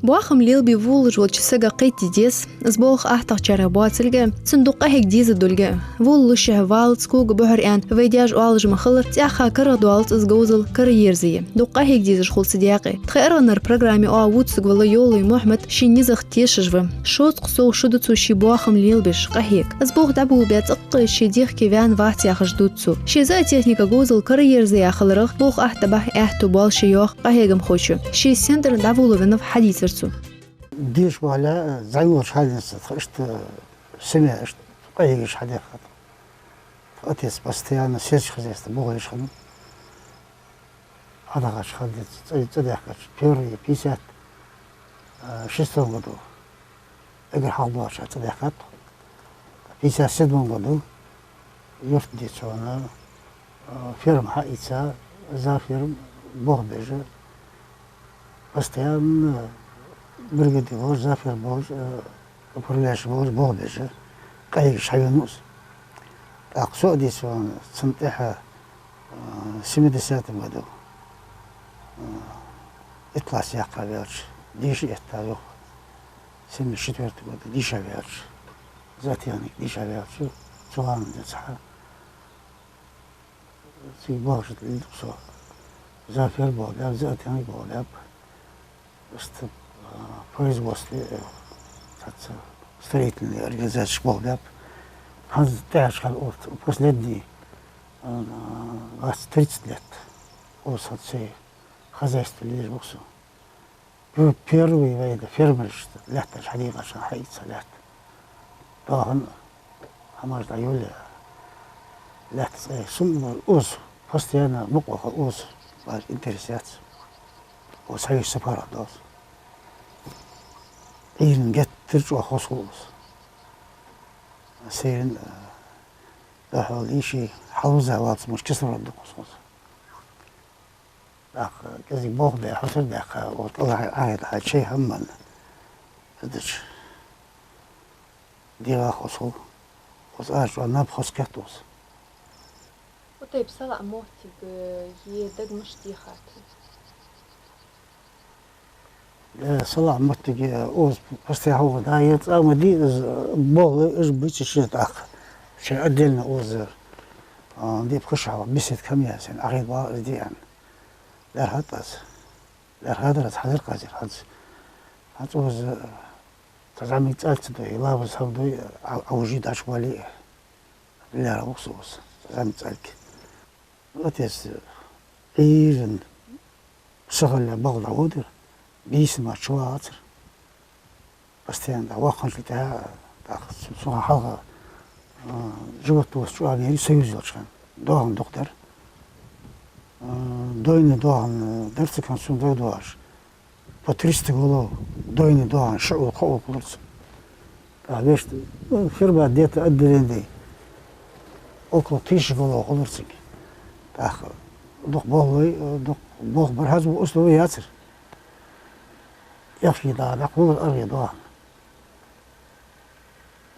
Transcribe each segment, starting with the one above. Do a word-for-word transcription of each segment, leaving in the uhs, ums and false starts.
Боахам лелабе волалуш волча сага кхетаде деза, из болх аттагӀчарех боацилга, цунна дукха къахьега деза долга. Волалушехь валац кога бухьар аьнна, вай даьша оалаш ма хилла, цӀаьхха карагӀдоалац из говзал караерзае. Дукха къахьега дезаш хул цу даькъе. Тха аргӀанара программе оаха вувцаргвола Йовлой Мухьмад ший низах тешаш ва. Шовзткъа сов шу да цо ший боахам лелабеш къахьега. Из болх дӀаболабаь цӀаккха ший дехке ваьнна вац яхаш дувц цо. Ший зоотехника говзал караерзаяь хиларах болх аттабахьа аьттув боал ше, йоах къахьегамхочо. Ше сендара дӀаволавеннав хьадийцар цо. Деша вале, зӀамига волча хана денз тха иштта семья иштта къахьегаш хьадаьхад. Тха отец постоянно сельское хозяйство бухлуш хиннав. Хьадахача хана денз цӀа, цӀадаьхкача, первый пятьдесят шестом году. Эггара хьалха доагӀача цӀадаьхкад тхо. Пятьдесят седьмом году юрта дийца вана, а, ферма хьаийца, зооферма болх беш, постоянно бригадир волаш, зооферма болаш, а, управляющий волаш болх беш, къахьегаш хьавенав из. ТӀаккха со а дийца вана, цунна тӀехьа, а, семидесятом году, а, итт класс яьккха ваьлча, деша этта, йоах. Семьдесят четвёртом году дийша ваьлча, зоотехник дийша ваьлча, цу хана денз хьа цига болх беш лелаб со. Зооферма болх баьб, зоотехник болх баьб. Иштта, а, производстве, э, цхьацца строительный организацеш болх баьб. ХӀанз тӀехьарча хана, вот, последний, а, двадцать, тридцать лет укхаза цхьацца хозяйство лелаеш ва со. Пе-, первый вай да фермераш лаьтташ хьадийгӀача хана хьаийца лаьтта. Доахан хӀамаш дӀайолаеш лаьтта цӀа. Сона укхаза постоянно мукъа ваха укхаза баш интерес яц. Укхаза хьавеча сапарах доз. Ӏуйранна геттара чӀоагӀа хоза хул укхаза. Сайранна, а, духхьал йиший хьалвиза валац, муш кислород дукха хоза. ТӀаккха кӀезига болх бе, хьусар баьккха, вот АллахӀа Ӏахьийта хьа чай хӀама, из дича, дегӀа хоза хул. Укхаза ара чӀоагӀа наб хоза кхет укхаза. Укх тайпа салаӀа моттиг, э, е дага мишта дехад? Э, салаӀа моттиг, э, укхаза постоянно хьалха да, е цӀа ма дий, из, э, болх, э, уж бийцача тӀаккха. Шоай отдельно укхаза, а, дипа хӀуша хьалха беседка хӀама яь, сен Ӏахийта вала из диан. ЛаьрхӀад аз. ЛаьрхӀадар аз, хьалхара къазир хӀанз. ХӀанз укхаза, э, цхьа зӀамига цӀалг ца дой, лабаз хӀама дой, а, а, вужий дӀачувале, лаьрхӀа вукхаза укхаза, цхьа зӀамига цӀалг. Отец, э, Ӏуйранна сахалле балха дӀаводар, бийсан мара чувагӀацар. Постоянно дӀавоаккхачул тӀехьагӀа, тӀаккха цу, цу хана хьалха, а, животноводство чӀоагӀа мери, союз йолча хана. Доахан дукха дар. А, дойный доахан, а, дар цига хӀанз сона дагадоагӀаш. По триста голов дойный доахан, ши улл, кхо улл хулар цун. ТӀаккха вешта, ну, ферма где-то отделение дий. Около тысячи голов хулар цига. ТӀаккха дукха болх лой, дукха болх бар, хӀанз условие яцар. Эхь фий да, бакъ хулар аргӀе доахан.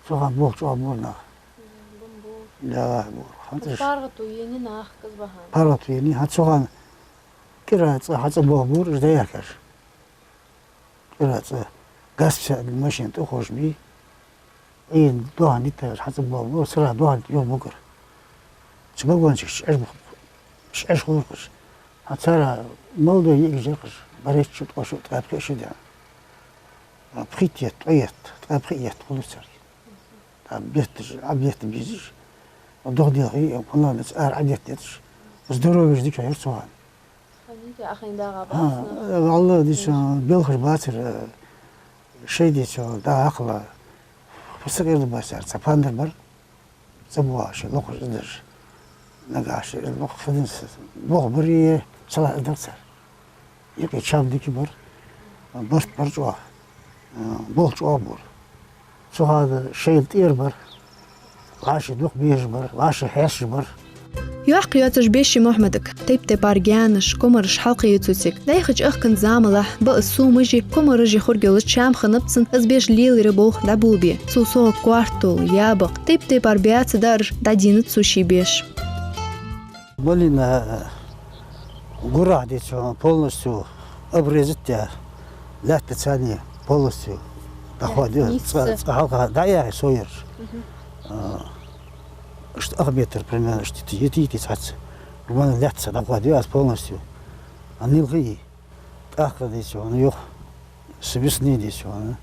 Цу хана болх чӀоагӀа бора наха. Бун бу. Да, бора. ХӀанз уж паргӀато енай наха, кӀезига бахьан. ПаргӀато енай, хӀанз цу хана кӀира цӀа, хьа цӀа болх бора, уж дӀаярхӀаш. КӀира цӀа газ пса машина тӀа ховш бий. Ӏуйранна доахан дитташ хьа цӀа болх бора, цара доахан юха бугар. Цу вагончикаш Ӏеш бух-, Ӏеш хулархаш. ХӀанз цара молодой йиӀигаш ярхаш, бархӀитта шу, ткъо шу, ткъаь пхи шу даьнна. Пхийтта етт, ткъо етт, ткъаь пхи етт хулар царга. ТӀаккха бетташ, Ӏа бетта безаш, догӀа делхий, паналаца ара Ӏа детта детташ, здоровьеш дика яр цу хана. Ханийта ахин дагӀа. ХӀа, бацна. Алла дийца, белхаш бацар, шоай дийца, дагӀа хьакхала, фусакъерда бацар, цхьа пандар бар. ЦӀа боагӀаш, локхаш из деш. Нагахь ши из локх хидинс болх барий, салаӀа из дар цар. Юкъе чам дика бар, барт бар чӀоагӀа, болх чӀоагӀа бора. Цу хана шоайла тӀера бар, вӀаший дукха безаш бар, вӀаший хьесташ бар. Йоккха йоацаш Беши Мухьмадага тайп-тайпара гаьнаш, комараш хьалкхею цо цига. ДӀаяхача ахкан замалахь баа сомаши, комараши хургйолаш чам хиннаб цун из беш лелаяра болх дӀаболабе. Цул совгӀа коартол, ябакъ, тайп-тайпара баьца даараш дӀадийнад цо ший беш. Малина гурахь дийца полностью обрезать даь, Лаьтта царна полностью дӀахоадеш, нийсса. Цкъа, цкъа хьалха дӀаяхьа сояраш. Мгм. А, иштта ах метр примерно, иштта йита, йита, йита цхьацца. Румана лаьтта цхьа дӀахоадеш аз полностью. А нилхи, тӀаккха дийцача хьона юха, с весны дийцача хьона,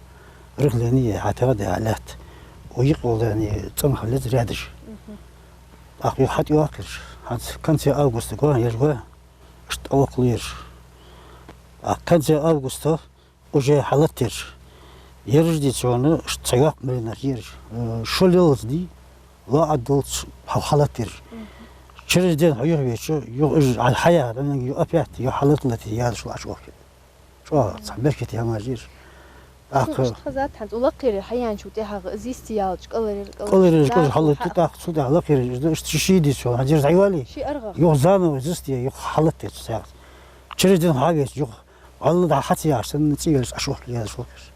рыхление, хьатӀа да лаьтта. Укх йикъа волдани цӀенхаллиц рядыш. Мгм. ТӀаккха юха хьатӀайоаккхараш. ХӀанз конце августа гон еш гон. Иштта тӀаваккхал ераш. А конце августа уже хьалаттараш. Ераш дийцача хьона, иштта цхьа йоккха малийнах ераш. Э, шо лелац ди, лоӀа долча хьал-, хьалаттараш. Мгм. Через день хьо юхавеча, юха уж хьа-, хьаяха, дан юха опять, юха хьалатталатте ядаш лаьш вохкина. ЧӀоагӀа цхьа беркате хӀамаш ераш. ТӀаккха хазат хӀанз улакхера хьаяьнначул тӀехьагӀа из йисте яьлча кӀалхараш, кӀалхараш, кӀалхараш, кӀалхараш хьалатта, тӀаккха цул тӀехьа лакхера, иштта ши дийцача хьона, хьадерза дӀайоале. Ши аргӀах. Юха заново из йисте, юха хьалаттараш цхьаькха. Через день хьавеча, юха валла дӀа хьа ца яхаш санна, цӀи велаш, Ӏаш вохкина ядаш вохкаш.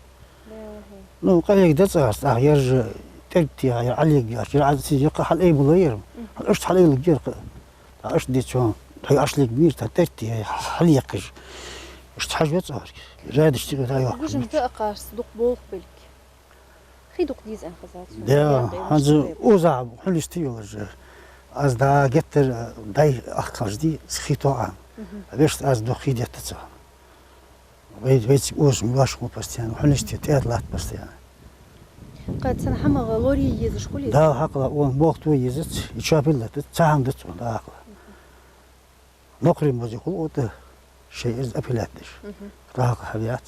Ну, къахьега да цӀагӀарца, тӀаккха ераш тӀерг тӀехьа, ер Ӏалега яхаш, ер Ӏа ца йоккха хьал ай мула яр. Мгм. Иштта хьал айлаг яр-кха. ТӀаккха иштта дийцача хьона, тхьай Ӏаш лег мийра, тӀаккха тӀерг тӀехьа хьалъекхаш. Иштта хьажа вецӀагӀарг. Рядыш тӀера дӀайоаккхаш. Гужам да акхарс дукха болх белг. Хи дукха деза аьнна хазат сона. Да, хӀанз оза хьуништа йолаш. Аз да геттара дай ахкалж ди, схи тоӀа. Мгм. Вешта аз дукха хи детта ца. Вай, вайцига оза муаш хул постоянно, хьуништа тӀа латт постоянно. Кхы цхьан хӀамах лорае езаш хулий? Да, хьакъла, он мохто езац, и чапил латац, цхьа хӀама дац он, да, хьакъла. Нохрин мозе хул ота, шей из апилат деш. Мгм. Рахака хьавяц.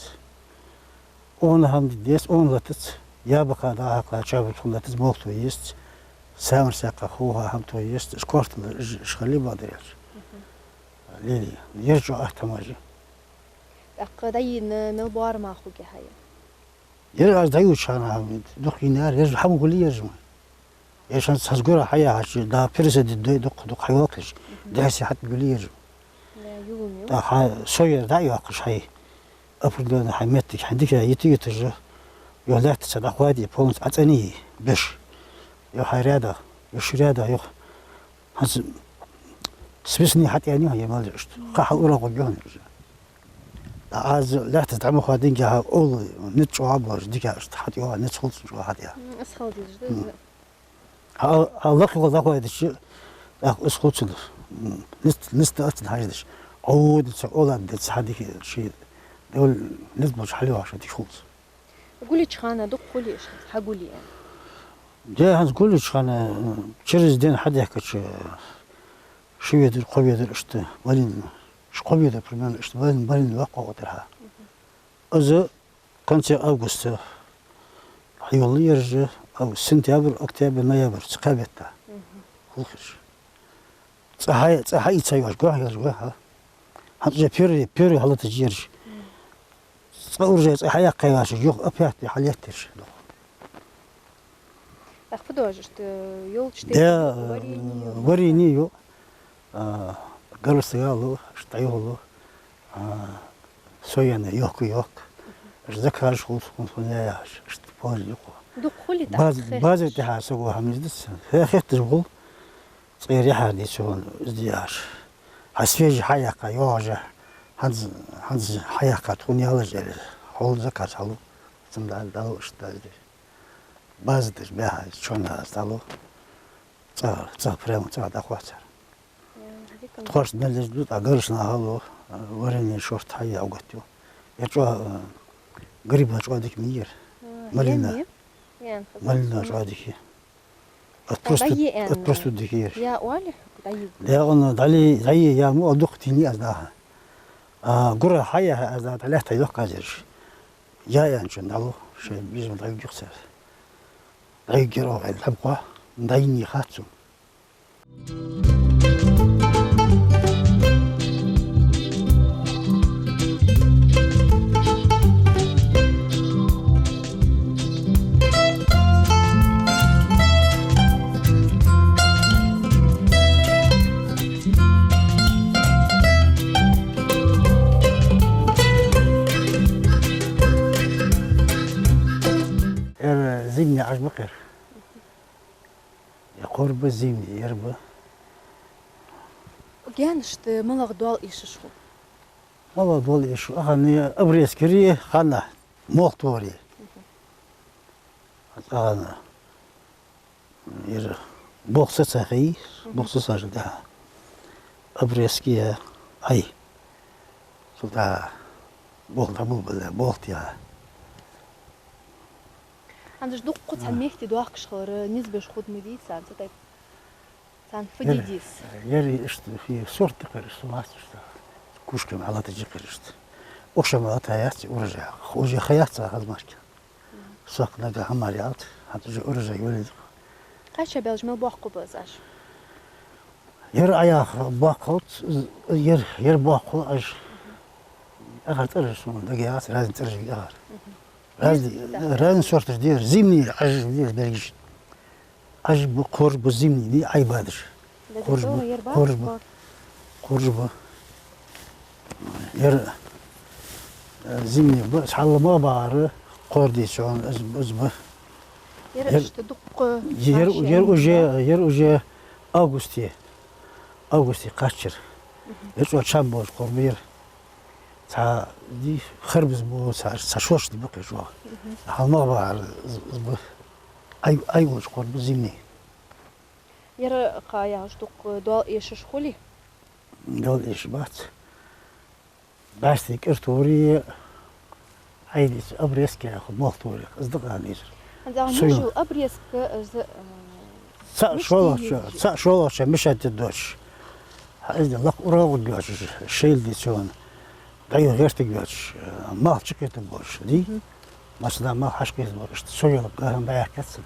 Он хӀама дидес, он латац, я баха да хьакъла, чабал хул латац, мохто езац, самар сакха хӀама то езац, шкортал ж-, шхали бадаряц. Мгм. Лели, ер чӀоагӀа ахтамажи. ТӀаккха дӀайийна мел боарам хургья хьа? Ер аз дӀайийнача хана дукха йийнаяр, ер хӀама гулъяр жима. Ер шанс хьазгура хьаяхача, да пересадить дой дукха, дукха хьайоаккхаш, дехьа-сехьа хьатӀагулъяр жима. Да, юлун ю. ТӀаккха хьа со ер дӀайоаккхаш хьай, определённо хьай меттиг, хьай дика йита-йитажа, юха лаьтта цхьа дӀахоаде, полностью Ӏацани беш. Юха хьай рядах, юха ши рядах, юха. ХӀанз с весны хьатӀаяьннай хьона ер мел иштта. Кхы хьал ура гӀоргья хьона из. Аз лаьттаца дӀа ма хоаддинге хьа, оал, низ чӀоагӀа болаш, дика иштта хьатӀайоагӀа, низ хул цун чӀоагӀа хьатӀаяха. М, из хала дезаш да из. Мгм. Хьа, хьа лакхе гӀолла дӀахоадича, тӀаккха из хул цун. М, низ, низ тӀа аццан хьажадеш. Ӏовдалца, оладалца хьа дика ший, довла низ болча хьалъяхаш дика хул цун. Гулъеча хана дукха хулий уж, хьагулъе? Де, хӀанз гулъеча хана, через день хьадехкача, ши ведар, кхо ведар иштта, малийна, ш-, кхо ведар примерно иштта, малийна, малийна ваккха ватар хьа. Из конце августа хьайоалаяр уж, август, сентябрь, октябрь, ноябрь, цу кхаь бетта. Мгм. Хул хирш. ЦӀа хьа-, цӀа хьаийца йоаш, гохь йоаш, гохь, хьа. ХӀанз уже первый, первый хьалаташ ераш. Цкъа уже цӀа хьаяьккха йоаш, юха опять хьалъеттараш. ТӀаккха фу доажаш, т-, йолча тайпара, да, варени ю, варени ю. А, гаргара саг лу, иштта дӀайохалу. А, сояна йохка, йохка. Иштта закажаш хул, хул, хул яхаш, иштта положени ю-кх. Дукха хулий тӀаккха? Базар, базар тӀехьа саго хӀама из дац. Хе-, хетташ хул. Цкъа ряхьа дийцача хьона из деш. Хьа свежий хьаяьккха йоагӀаш, хӀанз, хӀанз хьаяьккха тхона ялаж аьле, хьол заказ хьалу, цун дӀа-, дӀалуш дазде. База деш бяхьа, чонна аз дӀалу. ЦӀагӀа, цӀагӀа прямо цӀагӀа дӀахоацар. М, дика. Тхоашта мел леш ду, тӀа гаргара нах хьалу, варени шортта хьаяь угатт ю. Ер чӀоагӀа, э, гриб чӀоагӀа дика ма йий ер. А, малина. Ян ю? Ян хаза. Малина чӀоагӀа дика я. От простуд-, дӀайий аьнна, от простуд дика я ер. Я оалий хьога, дӀайий? Да, он дӀали-, дӀайий я мо, а дукха тийна аз даха. А, гура хьаяха аз даха, лаьтта йохка аз ераш. Я аьнначун дӀалу, шоай безам дӀаюгйих цар. ДӀаюгйир оаха аьнна лхьаб кхо, дӀайийна хац цун. Ер зимний Ӏаж ма кхера. Е кхор ба, зимний ер ба. Гаьнашта малагӀа доал эшаш хул? Мала дола эш, ахана обрезкари хана, молхтори. Ахана ер болх сацахи, болх сацажа да. Обрезки я, ай. Султа болх да бу бала, болх я. Ханзаш дукха цхьан мехти дохкаш хилар, низ беш худа ма дий царна, цу тайпа. Царна фу де деза? Ер иштта, фи сорт тӀакхераш, су мац иштта. Кушка ма хьалатаджи кхераш. Укх ше ма латаяц урожай. Уже хаяц а хазмашки. Сох нагахьа мара ялт, хӀанз уже урожай йолийт. Кхаьча белж мел боккху базаш? Ер Ӏаяха боккхалц, ер, ер боккхал аж. Ахар цӀераш сона дага яц, разный цӀераш ахар. Разный, разный сорташ дер, зимний аж дер бергиш. Аж бу, кхорж бу зимний, Ӏайбадаш. Кхорж бу, кхорж бу. Кхорж бу. Ер, э, зимний бу, хьалла ма бара, кхордийчон, аз, аз бу. Ер, ер иштта дукха ер, ер уже, ер уже августе, августе кхаччар. Ер чӀо чам боз кхор бу ер. Цхьа ди харбаз бу, цхьа, цхьа шош ди бу кхе чӀо. Хьалла ма бара, аз, аз бу. Ай, ай, уж кхор бу зимний. Ер кхы яхаш дукха дола эшаш хулий? Дола эш бац. Басти кӀиртури, айдис обрезки яху молхтури. Аз дакъа низар. Ханза мушу обрезка, аз, э, цаӀ шолохча, цаӀ шолохча мешать доч. Хьа из лакх ура гуд доч, шел ди чон. Даю гертиг доч, э, мал чикхиту боч, ди? Масала, мал хьашкхиз боч, шоял гахам баяккацна.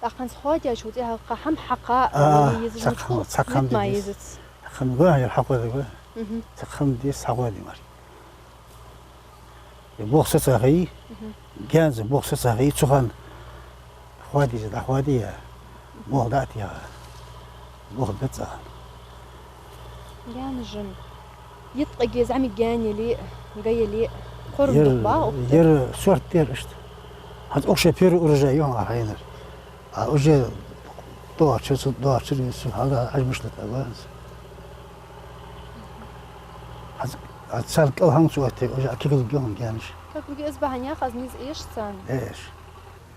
ТӀаккха ханза хоадеш ву тӀехьа кхы хӀама хьакха, а, еза цхьа хӀама, цхьа хӀама ма деза. Езац. Цхьа хӀама гӀо, ер хьакхода гӀо. Цхьа хӀама деза, хьакхода мара. Е болх сацахи, гаьнза болх сацахи, цу хана хоадийза, дӀахоадий, болх дӀатӀа яха. Болх бецӀа. Гаьна жин. Йиткъаге зӀамига гаьна яле, га яле, кхорм дукха ба укх тӀа? Ер сорт дер иштта. ХӀанз укх ше первый урожай йоах хьайнар. А уже доацар, цу доацар, цу хьалха Ӏажмаш латӀа ванз. ХӀанз, а царна кӀал хӀама ца оттаде, уже а кигалг йоах гаьнаш. Как бы из бахьан яха, аз низ эш царна. Эш.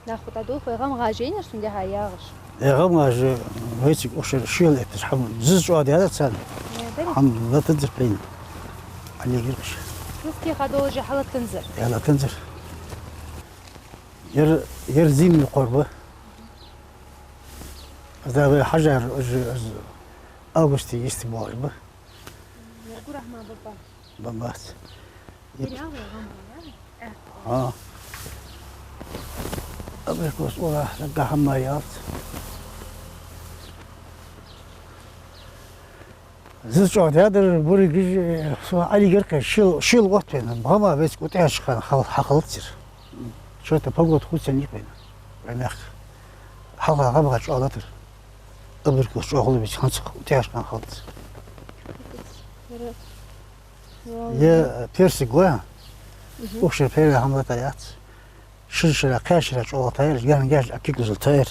Нах хӀута дулх вай гӀам гӀаженаш сунда хьа ягӀаш. Э, гӀам гӀаже, вайцига укх шера шел этташ хӀама зиза чӀоагӀа даьдар царна. Э, дари. ХӀама латанзар пейна. Али гиркаш. Килсте ха долаже хьалатанзар. Э, латанзар. Ер, ер зимний кхор ба. Аз да вай хьажар, уже, аз августе йисте болаш ба. Ер гурахьа ма баба. Бабац. Дерьяла гӀам бу, а? А. Абрикос ура, нагахьа ма ялц. Зиза чӀоагӀа даьдар, буригиж, со Ӏали геркхе шел, шел отт вайна. ГӀама вецк утӀеш хан хал-, хьахалцир. Чё-то погода хуцан никъ вайна. Вай мехка. Хьалха гӀама чӀоагӀа латар. Абрикос чӀоагӀа лабич, ханцах утӀеш хан халц. Е персик гой. Укх шера первый хӀама латар яц. Шин шера, кхаь шера чӀоагӀа тайр, гаьна гаьш а кигалзал тайр.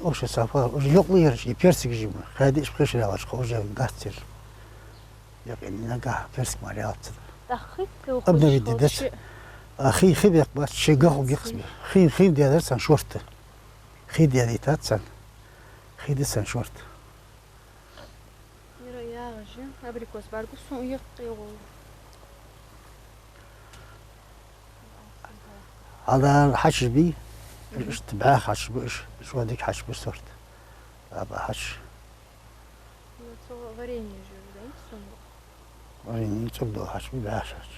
Укх шера сафар, уже йокъла яраш, и персик жима. Кхаь диъ, пхи шера вач, кхо уже гаццер. Якъин нагахьа персик мара ялцар. Обновить де деза. А хий, хий бекх бац, ши гаху гихс бе. Хий, хий даьдар царна шортта. Хий даьдийтад царна. Хий да царна шортта. Ира ягӀажи, абрикос баргу сун уйкъе гӀолла. Хьадар хьачаш бий, иштта бӀаьха хьачаш бу, иш, шо дика хьачаш бу сорт. Аба хьачаш. Ну, цо варенье жур, да, сун? Варенье цӀуг дола хьачаш бу, бӀаьха хьачаш.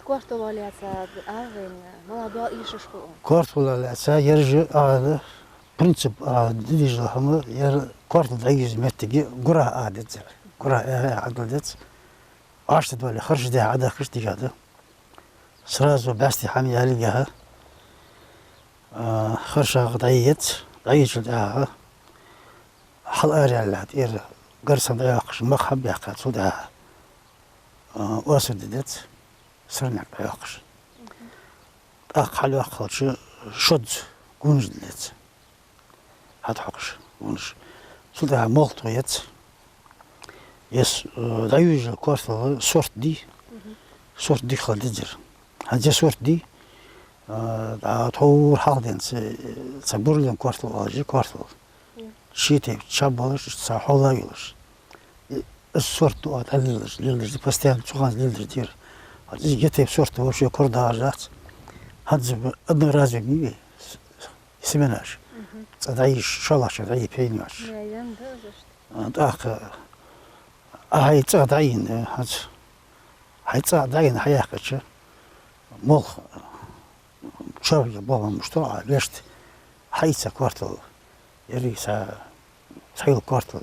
Картофелах лаьца, мала дола эшаш хул? Картофелах лаьца, ераш а, принцип, а, дидижла хӀама, ер картофел дӀайижа моттиге гурахьа а деза. Гурахьа а, а, а, деза. Ашта дола харш дехьа а дахкаш дигада. Сразу бӀаьсти хӀама яллалехьа, а, харшагӀа дӀайийца, дӀайийцачул тӀехьагӀа хьалъараяьлча тӀера гарсан дӀайоаккхаш мах хьабаьккха, цул тӀехьагӀа, а, осар де деза, сорненга дӀайоаккхаш. ТӀаккха хьалъяккхалча шозза гунаш де деза. ХьатӀахьокхаш гунаш. Цул тӀехьагӀа молха тохаеш. Ер, э, дӀаювжаш йола коартол сорт дий, сорт дика хила дезар. ХӀанз ер сорт дий, э, дӀа тховра хьалха денз, э, цхьа бурлен коартол оалаш я коартол. Ши тайпа чам болаш, цхьа хьола йолаш. Э, из сорт ду а дӀалелаш, лелаш да, постоянно цу хана лелаш дера. ХӀанз из ер тайпа сорт вообще кора дагӀаш дац. ХӀанз одноразовый ма йий, с-, семенаш. Цкъа дӀайийца, шоллагӀча дӀайийца пейнаш. Я, ян да, за что. А, тӀаккха, а, хьай цӀагӀа дӀайийна, хӀанз. Хьай цӀагӀа дӀайийна хьаяьккхача, молха, чоапаге болх бе мишта а вешта, хьаийца коартол, ерриг са, цхьайола коартол,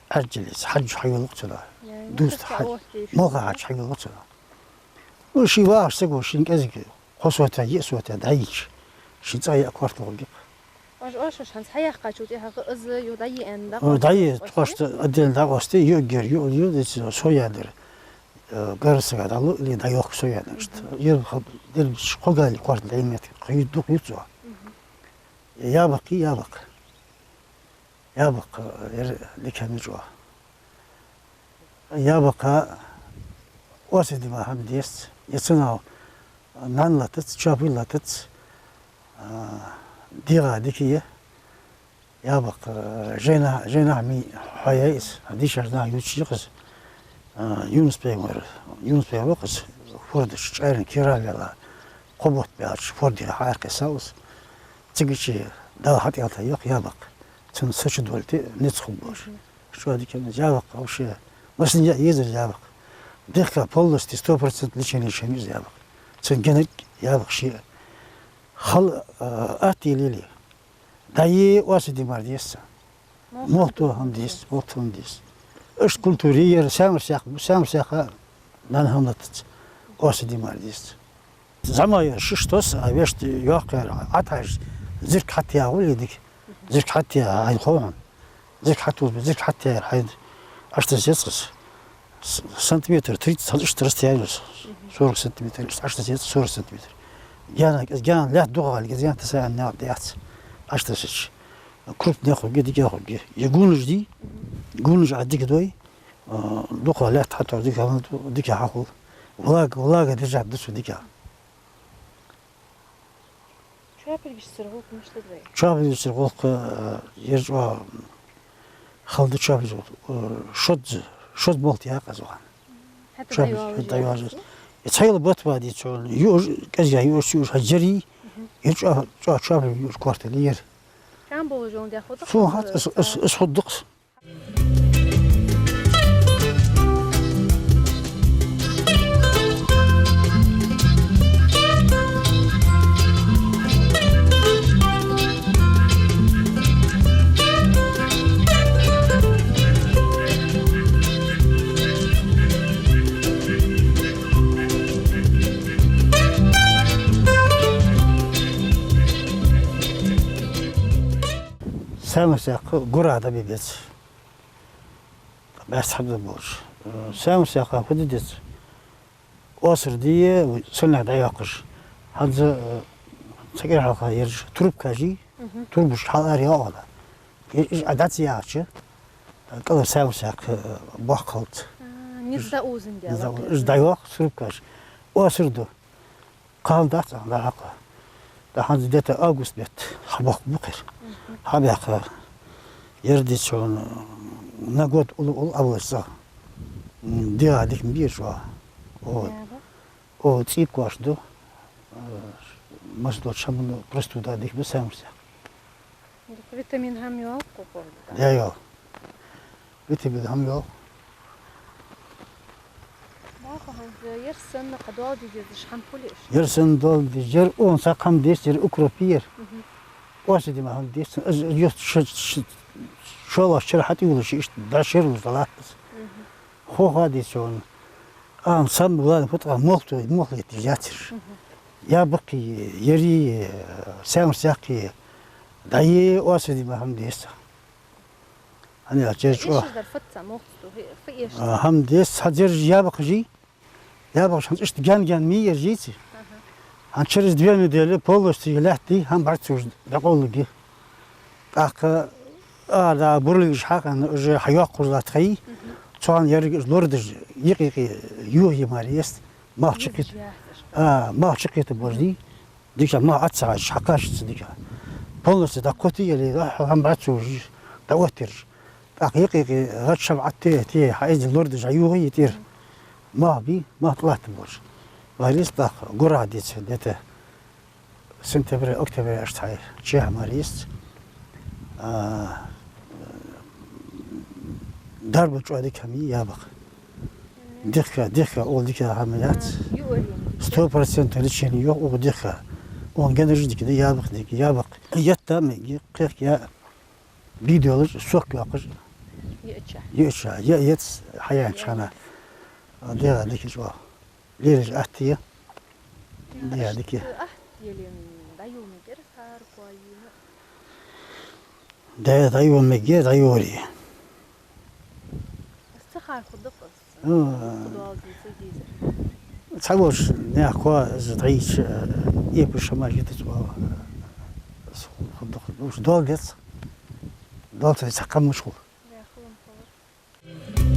Ӏаьржа леца, хьаж хьайоалаш цунах. Я, я, дувца хьаж, молха хьаж хьайоалаш цунах. Ну, ший вагӀаш саг ва, шийна кӀезига кхо сотая, йиъ сотая дӀайийча, ший цӀагӀа яа коартол гӀоргья-кх. Оаш, оаш хӀанз хьаяьккхачул тӀехьагӀа из юха дӀайийна, да? О, дӀайийца, тхоашта отдельно дӀакъоастаде, юаггер, ю, ю, деци со яьннар. Э, гаргара сага дӀалу, или дӀайохк со яьннар. Ер ха-, дербиш кхо гали коартол дӀайийна метте, кхы дукха юц оаха. Ябакх, ябакх. Ябакх, э, ер дика хӀама я чӀоагӀа. Ябакха осаде ма хӀама дезац, е цунах нана латац, чоапаш латац, а, дегӀа дика я. Ябакха, а, жайна-, жайнашка ма хьоаяй из, дийшача наха ювцаш я-кх из. А, Юнус-пайхамар, Юнус-пайхамар ва-кх из, фордаш чӀайран кера ваьлла, кхо бутт баьлча фордах хьаькхсав из. Цигача Дала хьатӀаялийта йоах ябакх, цун са чу долийта низ хургболаш. ЧӀоагӀа дика я из ябакх вообще. Массане а еза из ябакх. Дехка полностью сто процент лечение шоана я из ябакх. Цун геннарг ябакх ше. Хьал, а, атта лелае. ДӀайийя осаде мара дезац. Молха тоха хӀама дезац, молха тоха хӀама дезац. Иштта культура я ер, саьмар-саькх, саьмар-саькха нана хӀама латац, осаде мара дезац. ЗӀамагӀа яр шишша тосс, а вешта йоккха яр, Ӏаташ, зирк хьатта яхьа гӀулий дика. Зирк хьатта яхьа, хьайна хов хьона. Зирк хьатта, зирк хьатта яр хьайна. Аш тасецкъас. С-, сантиметр тридцать, хьал иштта расстояние. Сорок сантиметр, аш тасецкъас сорок сантиметр. Гаьна, гаьна лаьтта дукха гӀалга, гаьна таса аьнна наькъа дац. Аш тасецаш. Крупный хургья, дика хургья. Е гунаш дий, гунаш а дика дой, а, дукха лаьтта хьатӀа дика хьал, дика хьахул. Влага, влага держать да цо дика. Чоапилгашцара гӀулакх мишта да вай? Чоапилгашцара гӀулакх, э, ер чӀоагӀа хала да чоапилгашцара гӀулакх, э, шозза, шозза молха яьккхай аз вахана. ХӀаьта чоапилгаш, дӀайоалаш хӀаьта дӀайоалаш. Е цхьайола бутт ба дийца, юаш, кӀезига юаш, юаш хьажарий, ер чӀоагӀа, чӀоагӀа чоапилгаш юаш коартол я ер. Чам болаш йолан дехо да. Сона хат, ас, ас, ас худдакс. Саьмар-саькх гура дӀабе беза. БӀаьсти хӀама болаш. Э, саьмар-саькха фу де деза? Осар де, сорненга дӀайоаккхаш. ХӀанз, э, цхьа кӀира хьалха ераш трубкаш йий, трубашка хьалъараяьлча. Из, из а дӀа ца яьлча, э, кӀалхара саьмар-саькх, э, боккха хилац. А, низ дӀаузандаь. Низ дӀа-, из дӀайоаккх трубкаш. Осар ду. Кхы хӀама дац, а, дӀахьакха. ТӀаккха хӀанз где-то август бетта хьабоаккхаргба-кх ер. Хьабаьккха. Ер дийца хьона, на год уллув-уллув Ӏовиллача цӀагӀа. М, дегӀа дика ма бий ер чӀоагӀа. О, о, цӀий кош ду. Э, масса долча хӀаман простуда дика ба саьмар-саькх. Дукха витамин хӀама йоал-кх укхаза? Я, йоал. Витамин хӀама йоал. Баха хӀанз ер санна кхы доал де дезаш хӀама хулий иштта? Ер санна доал де дезаш, ер укхун цхьа хӀама дезац, ер укроп я ер. Мгм. Осаде ма хӀама дезац, аз, аз йост ш-, ш-, шоллагӀча шера хьатӀаювлаш, иштта дӀа шера луш дӀалаттас. Мгм. Хо-хо дийца хьона. Ам сам вале фу тӀаккха, молха, молха летташ яцар. Мгм. Ябакхи, ери, саьмарца яккхи, дӀаи оасади ма хӀама деза. ХӀана аьлча, чӀоагӀа. Эшаш дар фу ца, молха ца ду, фу эшаш? А, хӀама деза, хьа дерригаш ябакхаш я. Ябакхаш хӀанз иштта гаьна-гаьна ма йий ераш, йийций. Аха. ХӀанз через две недели полностью лаьттий, хӀама бӀарга ца вужаш дӀакъовларгья. ТӀаккха ара да бурлигаш хьакъехьа уже хьайоаккхаш латт хьай. Мгм. Цу хана ерригаш лорадеш, юкъе-юкъе юхае мара еза. Малх чукхийтта. Еза яхаш. А, малх чукхийтта божди. Дика, малх Ӏо ца хьажаш, хьакхаччалца дика. Полностью дӀакхоттий, или, а, хӀама бӀарга ца вужаш, дӀаоттаераш. ТӀаккха юкъе-юкъе гӀад шам Ӏотте, те, хьа из лорадеш, хьайоахий тӀера. Малх бий, малх тӀалатта болаш. Варис тӀаккха гурахь дийца, где-то сентябре, октябре аш цхьа чехьа мара еза. А, дарба чӀоагӀа дика хӀама я ябакх. Дихка, дихка, укхул дика хӀама яц. Юарин. Сто процентов лечение йоах укхул дихка. Укхун генараш дика да, ябакх дика, ябакх. Етта мегаргья, кхехкаргья, бий долаш, сок йоаккхаш. Йиъча. Йиъча, йиъ ец хьаяьннача хана. ДегӀа дика чӀоагӀа. Лелаш атта я. ДегӀа дика. Ахт елен дӀайомигар хьаркоина. Да, дӀайомиге, дӀайори. Ца хар худакъас. М. Худал дийца дийза. Ца волш, наьха коа из дӀайича, э, эпа шама житац вала. Худакъ. Уж дол дец. Дол ца ца кхаммаш хул. Да, хулам хулам.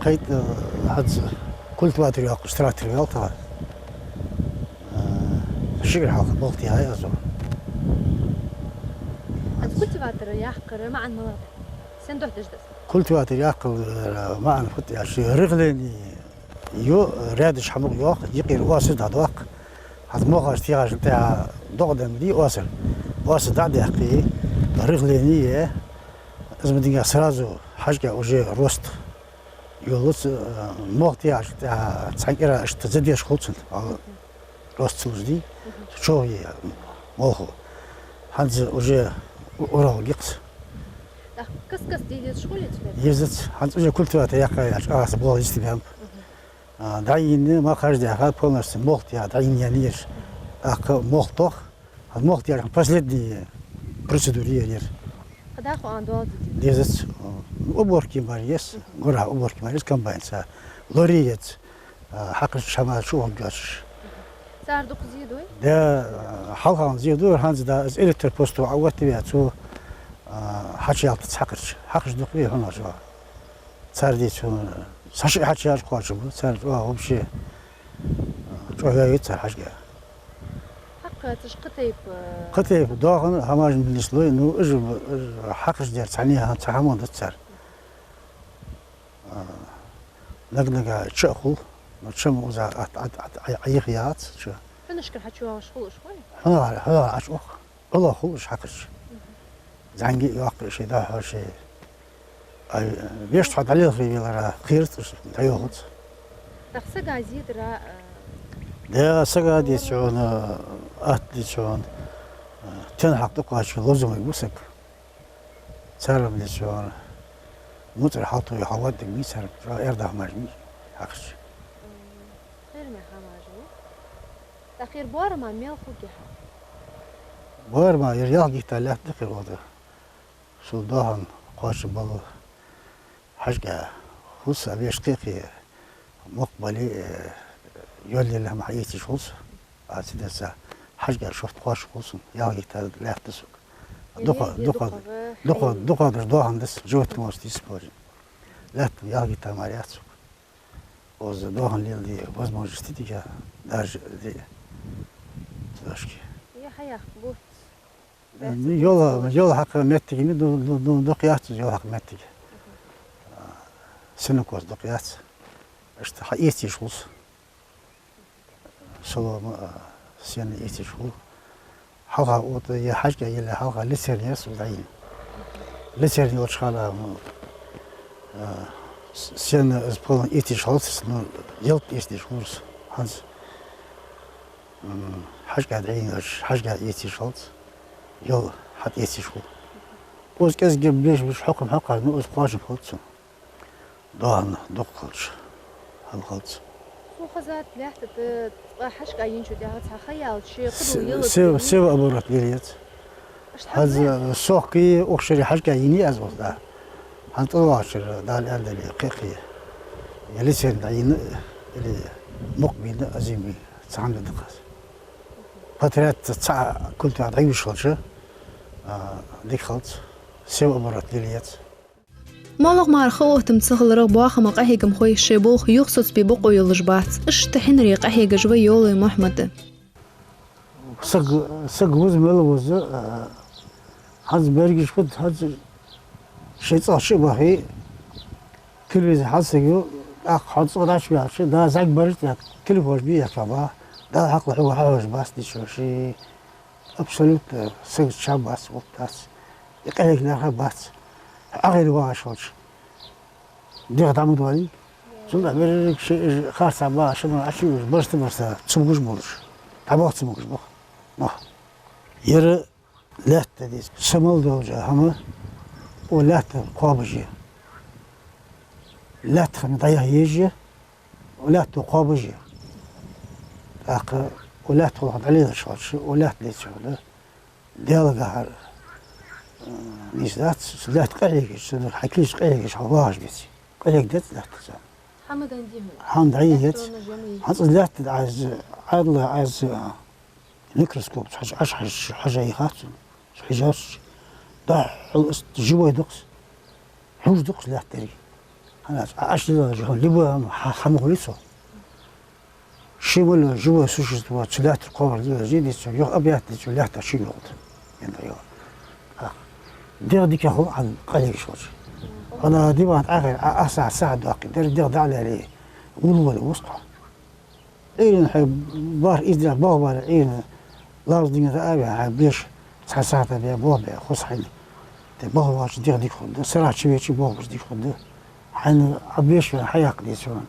Кхайт, э, хӀанз культиватор йоаккхаш трактор вел тха. Э, ши кӀира хьалха болх тӀехьа аз. ХӀанз культиватор яккхара маӀан малагӀа да? Сен духьа деш да из? Культиватор яккхара, э, маӀан фуд аьлча, рыхление ю, рядаш хьамукъа йоаккх, юкъера оасар дӀадоаккх. ХӀанз молхаш техаш тӀехьа докъаденна дий оасар. Оасар дӀа а даьккхе, рыхление я. Из ма динга сразу хьажкӀа уже рост йолац, э, молха техаш тӀехьа цхьан кӀира иштта задержка хул цун, ал рост ца луш дий, чӀоагӀа я молхо. ХӀанз уже у-, урал гикъс. ТӀаккха каст-каста де дезаш хулий цу бер? Дезац. ХӀанз уже культиватор яккха яц, аса болх йисте баьннаб. Мгм. А, дӀайийна, малхаш даьха, полностью молха тӀа дӀайийна яьнна я ераш. ТӀаккха молха тох. ХӀанз молха тӀа последний процедура я ер. КхыдӀа хӀама доал деза? Дезац. Уборка мара еза, гурахь уборка мара еза комбайнца. Лорий еза, а, хьакхача хӀамаш чу гӀоргйоацаш. Цар дукха зе дой? Да, хьалха зе ду, хӀанз да, из электропосту Ӏооттаваь, цо, а, хьачуялийтац хьакхача. Хьакхача дукха ве хьона жо. Цар дийцачох, са шиъ хьачуяьлча кхоачаш ба, цар чӀоагӀа вообще, а, чӀоагӀа ваьв цар хьажкӀа. Хьакхачаш кхы тайпа? Кхы тайпа доахан хӀамаш мел нийслой, ну, уж, уж хьакхаш дер цхьанне хӀама, цхьа хӀама дац цар. А, наг-нага ча а хул, ну, чам уза ат, ат, ат, Ӏа-, Ӏайха яц, ча. Хьунашкара хьачуйоагӀаш хул уж, хой? Хьунагара, хьунагара Ӏочух. Ӏула хул уж хьакхача. Мгм. ЗӀамига а йоаккх шоай духьа, шоай. Ай, вешта хьо дӀалелхаве велара, кхераш уж дӀайохац. ТӀаккха сага зе дара, а? Да, сага дийцачох, атта дийцачох, а, тен хьакха дукхача ловзамаш ба саг. Цар ма дийцачох, муцӀар хьалтуй хьаваддаг ма йий цар, чӀоагӀа эрдах маж ма йий хьакхача. М, кхераме хӀамаш ба. ТӀаккха ер боарам мел хургья хьа? Боарам ер ялх гектар лаьтта да кхы ер ода. Цул доахан кхоачаш бола хьажкӀа хӀусам вешта кхы-кхы мукъа бале, э, йоллел хӀама хьаэцаш хул со. А ца деца хьажкӀа шортта кхоачаш хул сона, ялх гектар лаьтта да сога. Дукха, дукха, дукха, дукха, дукха даш доахан да са, животноводство дисплажи. Лаьтта ялх гектар мара яц сога. Оза доахан леладе возможности дика, даже де. Цудашки. Е хьаяккха бутт. Э, йола, йола хьакха моттиг ма ду-, ду-, ду-, дукха яц, йола хьакха моттиг. Сенокос дукха яц. Иштта хьаэцаш хул со. Солома, а, сено эцаш хул. Хьалха ота е хьажкӀа яле хьалха люцерна яц дӀаена. Люцерна йолча хана, ну, а, с-, сено из полон эцаш хилац, ну, ялат эцаш хул из. ХӀанз, м, хьажкӀа дӀаена, хьажкӀа эцаш хилац, ял хьатӀаэцаш хул. Укхаза кӀезига беш-беш хьокхам хьакхар, ну, из кхоачам хилац цун. Доахан дукха хилча, хӀама хилац. Цу хоза лаьтта тӀа хьажкӀа енчу тӀехьа цхьа ха яьлча, ши кхыдул Се-, йилла се-, тӀа севооборот лелаяц. Аш ХӀанз, хьалла? Сохкий, укх шера хьажкӀа енай аз, вот, да. ХӀанз тӀавахача шера, Дала аьннадале, кхы-кхы. Или сен дӀаена, или мукъа бийна, азим бийна, цхьа хӀама да дакъа аз. Подряд цхьа культура дӀаювш хилча, а, дика хилац, севооборот лелаяц. МолагӀа мара ха оттам ца хиларах, боахама къахьегамхой шоай болх юхасоцабе бокъо йолаш бац. Иштта хьинаре къахьегаш ва Йовлой Мухьмад. Саг, саг вуза мел вуза, а, хӀанз берригаш фуд, хӀанз шоай цӀагӀа чу а бахе, телевизор хьалсаг ю, тӀаккха хьо цӀагӀа дӀачубаьлча, да, зӀамига бараш тӀа телефонаш бе а яхача ба, да, хьакъал хьога хьахьожаш бац дичо ши. Абсолютно саг чам бац, гӀулакх дац. И къахьега нах а бац. Ӏохайна вагӀаш хилча, дегӀ дӀа ма доалий. Цул тӀехьа берригаш шоай харцахьа багӀа, шоай мара Ӏочуйовжа, барзта-барзта цамогаш болаш. ДӀабаха цамогаш баха. Нах. Ер лаьтта деза. Са мел долча хӀама, укх лаьтта кхоабаш я. Лаьтта хана дӀаяха езаш я. Укх лаьтто кхоабаш я. ТӀаккха укх лаьтта хьалха дӀалелаш хилча, укх лаьтта лецар да. Даьлагахьар, а, нийса дац, цу лаьтта къахьегаш, цу хьа кийча къахьегаш, хьо вагӀаш беций. Къахьега деза лаьтта царна. ХӀама дӀаена дий хьона? ХӀама дӀаена еза. Лаьтта ванна жамий? ХӀанз из лаьтта дӀа из, Ӏаьдала из, а, микроскопца хьаж-, Ӏаш хьаж-, хьажа йихац цунна. Хьежача, дӀахьул из живой дукха. Хьуж дукха лаьтта дерг. ХӀана аьлча, Ӏаш дилла жа хьона, либо хӀама, хӀа-, хӀама хулий цо. Ши мел живое существо цу лаьттара кхоабар дилла жа дийца, юха объятие цу лаьтта чу йолда. Янда йо. Ах. ДегӀ дика хул хьан къахьегаш хилча. ХӀана диван тӀа ахир, а, а сахьат, сахьат даккхий, дерриг дегӀ дӀа а лелий, вулвала вусткъа. Ӏуйрийна хьай бархӀ-ийс дийнахьа болх баьле, Ӏуйрийна лазар динга дӀа а ваь, хьай беш цхьан сахьата бе болх бе, хоза хьайна. Те болх баьлча дегӀ дика хургда, сарахьа чувеча болх беш дика хургда. Хьайна Ӏа беш ваьнна хьаяккха деза хьона.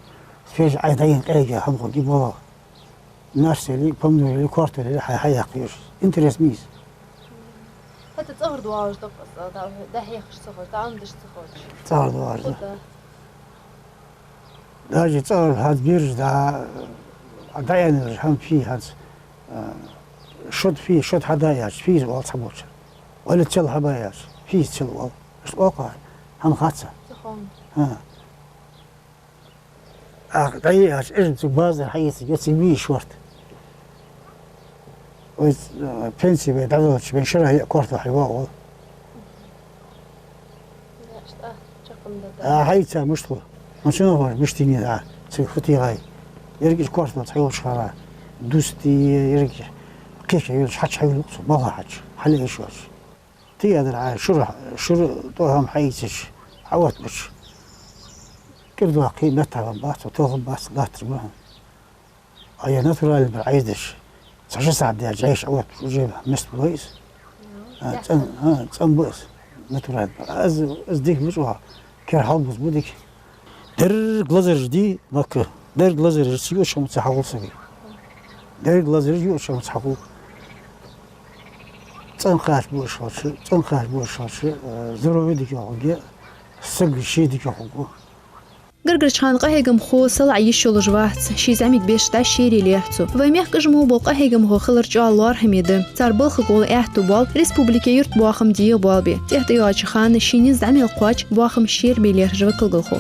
Свежа Ӏай дӀаена къахьега хӀама хургья болх. Нарс яле, помидор яле, картофель яле, хьай хьаяккха еза. Интерес ма йий из. ХӀаьта цӀагӀара доагӀаш да-кх из, дӀа-, дӀахьехаш ца ховш, дӀаӀомадеш ца ховш. ЦӀагӀара доагӀаш да. Худа. Даже цӀагӀара хӀанз бераш дӀа, дӀаеннараш хӀама фий хӀанз, а, шод фий, шод хьада яц, фийза оал цхьаболчар. Вале цел хьаба яц, фийза цел оал. Иштта оал-кх, хӀама хац. Ца ховш. ХӀа. Ах, дӀаеача, эжан цу базар хьаийца, я цига вий шорта. Вай, э, пенси вай дӀадалча, вай шера я корта хьайвоагӀа. А, хьаийца мишта хул? Ма цунах вар мишта йина а, цига фу тӀагӀай. Ерригаш корта цхьайолча хана, дусти, ерригаш кхеча йолаш хьача хьайолаш цу, балха хьача, хьале иш вац. Тиадар Ӏа шура, шура тӀа хӀама хьаийцача, хьаоттабича, кӀира даккхий, меттахбац, телхаргбац, латташ ма хьона. А е натуральный бар Ӏайдеш, цхьа-ши сахьат даьлча, Ӏайша Ӏаоттабича, уже место лой из. А, цӀен, а, цӀен ба из, натуральный бар. А из, из дика бу чӀоагӀа, кер хьалбуза бу дика. Дерриг лазараш дий Макка, дерриг лазараш, цу йоӀ чу хӀама ца хьахул сага. Дерриг лазараш йоӀ чу хӀама ца хьахул. ЦӀен кхача бу уж хилча, цӀен кхача бу уж хилча, э, здоровье дика хургья, саг ше дика хургва. Гаргарча хана къахьегамхо салаӀа йиш йолаш вац, ший зӀамига беш дӀа шера лерхӀ цо. Вай мехка уж мо бола къахьегамхо хилар чӀоагӀа лоархӀаме да. Цар балхага гӀолла аьттув боал республике юртбоахам дегӀабоалабе. ТӀехьа тӀайоагӀача хана ший низ зӀамига кхоач боахам шера бе лерхӀаш ва кулгалхо.